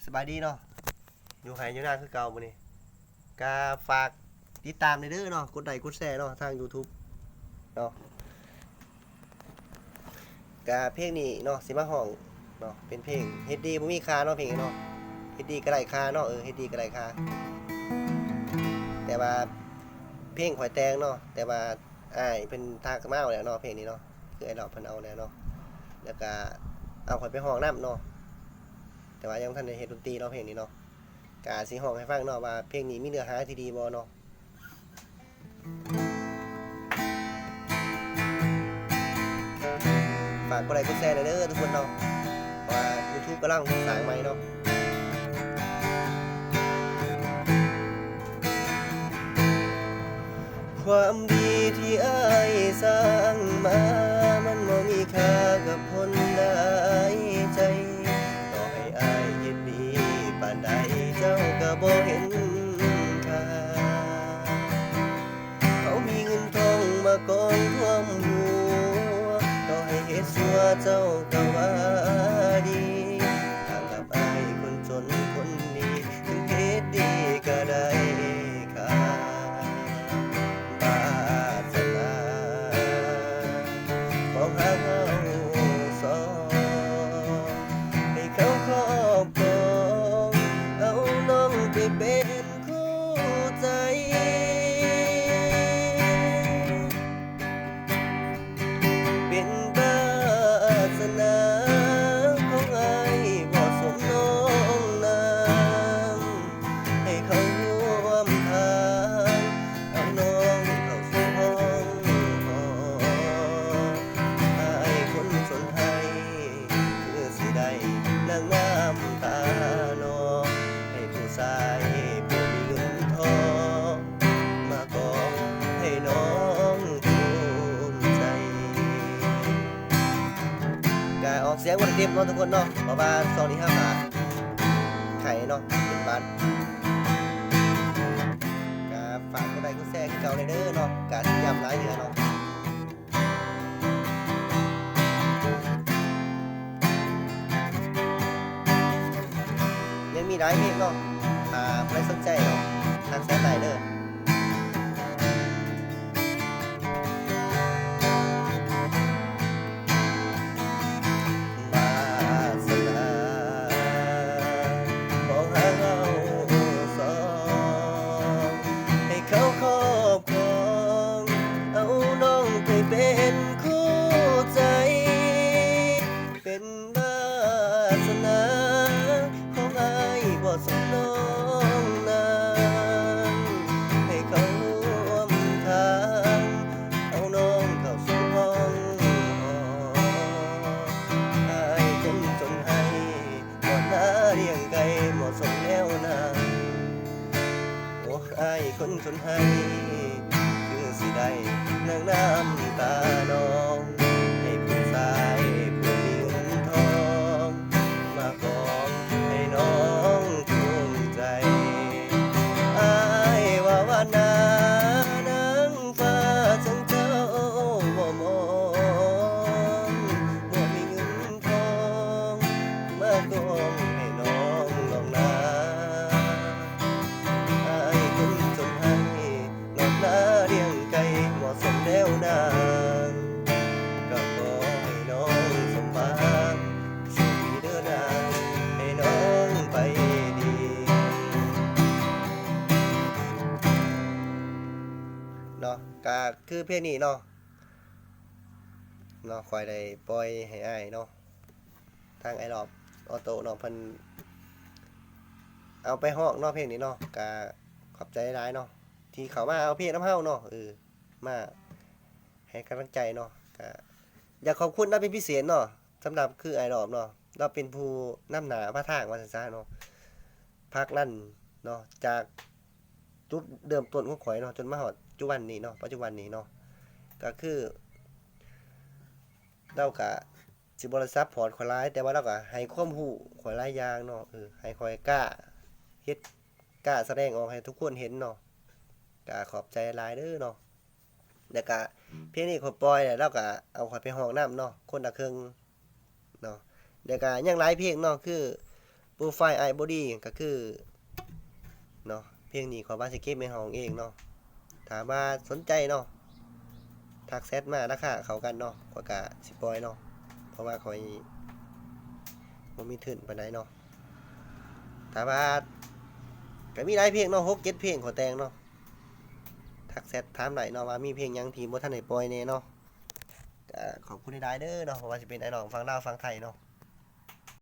ສະບາຍດີເນາະ ຢູ່ໄຮ່ຢູ່ນາຄືເກົ່າມື້ນີ້ ກະຝາກຕິດຕາມແດ່ເດີເນາະ ກົດໄລກົດແຊເນາະ ທາງຢູທູບເນາະ. ກະເພງນີ້ເນາະ ຊິມາຮ້ອງເນາະ ເປັນເພງເຮັດດີບໍ່ມີຄ່າເນາະ ເພງນີ້ເນາະ ເຮັດດີກະໄດ້ຄ່າເນາະ ເອີ ເຮັດດີກະໄດ້ຄ່າ. ແຕ່ວ່າເພງຂ້ອຍແຕ່ງເນາະ ແຕ່ວ່າ ອ້າຍເພິ່ນທັກມາເອົາແລ້ວເນາະ ເພງນີ້ເນາະ ຄືອ້າຍຫຼອບເພິ່ນເອົາແລ້ວເນາະ ແລ້ວກະເອົາຂ້ອຍໄປຮ້ອງນຳເນາະ ແຕ່ວ່າຍັງບໍ່ທັນໄດ້ເຮັດດົນຕີເນາະ ເພງນີ້ເນາະ. ກະຊິຮ້ອງໃຫ້ຟັງເນາະ ວ່າເພງນີ້ມີເນື້ອຫາທີ່ດີບໍ່ເນາະ. ຝາກກົດໄລກົດແຊແດ່ເດີທຸກຄົນເນາະ ເພາະວ່າຢູທູບກຳລັງສ້າງໃໝ່ເນາະ. ຄວາມດີທີ່ອ້າຍສ້າງມາ ມັນບໍ່ມີຄ່າກັບຜົນໄດ້ໃຈ. ຕໍ່ໃຫ້ອ້າຍເຮັດດີປານໃດ ເຈົ້າກໍບໍ່ເຫັນຄ່າ. ເຂົາມີເງິນທອງມາກອງຖ້ວມຫົວ ຕໍ່ໃຫ້ເຮັດຊົ່ວເຈົ້າກໍວ່າດີ. ຕ່າງກັບອ້າຍຄົນຈົນຄົນນີ້ ເຖິງເຮັດດີກໍໄດ້ຄ່າ. ວາສະໜາຂອງເຮົາສອງ ໃຫ້ເຂົາຄອບຄອງ ເອົານ້ອງໄປເປັນ ຄູ່ໃຈ ເປັນວາສະໜາຂອງອ້າຍ ເໝາະສົມນ້ອງນາງ ໃຫ້ເຂົ້າຮ່ວມທາງ ເອົານ້ອງເຂົ້າສູ່ຫ້ອງ ອ້າຍຄົນຊົນໄຮ່ ຄືຊິໄດ້ນັ່ງນ້ຳຕານອງ ໃຫ້ຜູ້ຊາຍຜູ້ມີເງິນທອງ ມາກອງໃຫ້ນ້ອງພູມໃຈ. ກະອອກສຽງບໍ່ໄດ້ເຕັມເນາະທຸກຄົນເນາະ ເພາະວ່າຊ່ວງນີ້ເຮົາກະໄຂ້ເນາະ ເປັນຫວັດ. ກະຝາກກົດໄລກົດແຊຄືເກົ່າແດ່ເດີເນາະ ກະຊິຢ້ຳຫຼາຍເທື່ອເນາະ. ຍັງມີຫຼາຍເພງເນາະ ຖ້າຜູ້ໃດສົນໃຈເນາະ ທັກແຊດໄດ້ເດີ. ວາສະໜາຂອງເຮົາສອງ ໃຫ້ເຂົາຄອບຄອງ ເອົານ້ອງໄປເປັນຄູ່ໃຈ ເປັນວາສະໜາ ຂອງອ້າຍເໝາະສົມນ້ອງນາງ ໃຫ້ເຂົ້າຮ່ວມທາງ ເອົານ້ອງເຂົ້າສູ່ຫ້ອງ ອ້າຍຄົນຈົນໄຮ່ ເໝາະໜ້າລ້ຽງໄກ່ ເໝາະສົມແລ້ວນາງ ໂອ້ ອ້າຍຄົນຈົນໄຮ່ ຄືຊິໄດ້ນັ່ງນ້ຳຕານອງ ໃຫ້ຜູ້ຊາຍຜູ້ມີເງິນທອງ ມາກອງໃຫ້ນ້ອງພູມໃຈ. ອ້າຍວ່າວານານາງຟ້າ ຈັ່ງເຈົ້າບໍ່ມອງ ບໍ່ມີເງິນທອງ ມາກອງໃຫ້ນ້ອງນອກນາ. ອ້າຍຄົນຈົນໄຮ່ ນອກໜ້າລ້ຽງໄກ່ ເໝາະສົມແລ້ວນາງ ກໍຂໍໃຫ້ນ້ອງສົມຫວັງ ໂຊກດີເດີນາງ ໃຫ້ນ້ອງໄປດີເນາະ. ກະຄືເພງນີ້ເນາະ ເນາະ ຂ້ອຍໄດ້ປ່ອຍໃຫ້ອ້າຍເນາະ ທາງອ້າຍຫຼອບ ອໍໂຕ້ເນາະ ເພິ່ນເອົາໄປຮ້ອງເນາະ ເພງນີ້ເນາະ ກະຂອບໃຈຫຼາຍເນາະ ທີ່ເຂົ້າມາເອົາເພງນຳເຮົາເນາະ ເອີ ມາໃຫ້ກຳລັງໃຈເນາະ. ກະຢາກຂອບຄຸນນຳເປັນພິເສດເນາະ ສຳລັບຄືອ້າຍຫຼອບເນາະ ລາວເປັນຜູ້ນຳໜ້າພາທາງວ່າຊັ້ນຊະເນາະ ຜັກດັນເນາະ ຈາກຈຸດເລີ່ມຕົ້ນຂອງຂ້ອຍເນາະ ຈົນມາຮອດຈຸບັນນີ້ເນາະ ປັດຈຸບັນນີ້ເນາະ ກະຄືລາວກະ ຊິບໍ່ໄດ້ຊັບພອດຂ້ອຍຫຼາຍ ແຕ່ວ່າລາວກໍໃຫ້ຄວາມຮູ້ຂ້ອຍຫຼາຍຢ່າງເນາະ ເອີ ໃຫ້ຂ້ອຍກ້າເຮັດ ກ້າສະແດງອອກໃຫ້ທຸກຄົນເຫັນເນາະ ກໍຂອບໃຈຫຼາຍເດີເນາະ. ແລ້ວກະເພງນີ້ຂ້ອຍປ່ອຍແລ້ວ ລາວກະເອົາຂ້ອຍໄປຮ້ອງນຳເນາະ ຄົນລະເຄິ່ງເນາະ. ແລ້ວກະຍັງຫຼາຍເພງເນາະ ຄື ໂປຣໄຟລ໌ອ້າຍບໍ່ດີ ກໍຄືເນາະ ເພງນີ້ຂ້ອຍວ່າຊິເກັບໄວ້ຮ້ອງເອງເນາະ. ຖ້າວ່າສົນໃຈເນາະ ທັກແຊັດມາ ລາຄາເຂົ້າກັນເນາະ ຂ້ອຍກະຊິປ່ອຍເນາະ ເພາະວ່າຂ້ອຍບໍ່ມີທຶນປານໃດເນາະ. ຖ້າວ່າ ກະມີຫຼາຍເພງເນາະ ຫົກເຈັດເພງຂ້ອຍແຕ່ງເນາະ. ທັກແຊັດຖາມໄດ້ເນາະ ວ່າມີເພງຫຍັງທີ່ບໍ່ທັນໄດ້ປ່ອຍແດ່ເນາະ. ກະຂອບຄຸນຫຼາຍໆເດີເນາະ ບໍ່ວ່າຊິເປັນອ້າຍນ້ອງຝັ່ງລາວຝັ່ງໄທເນາະ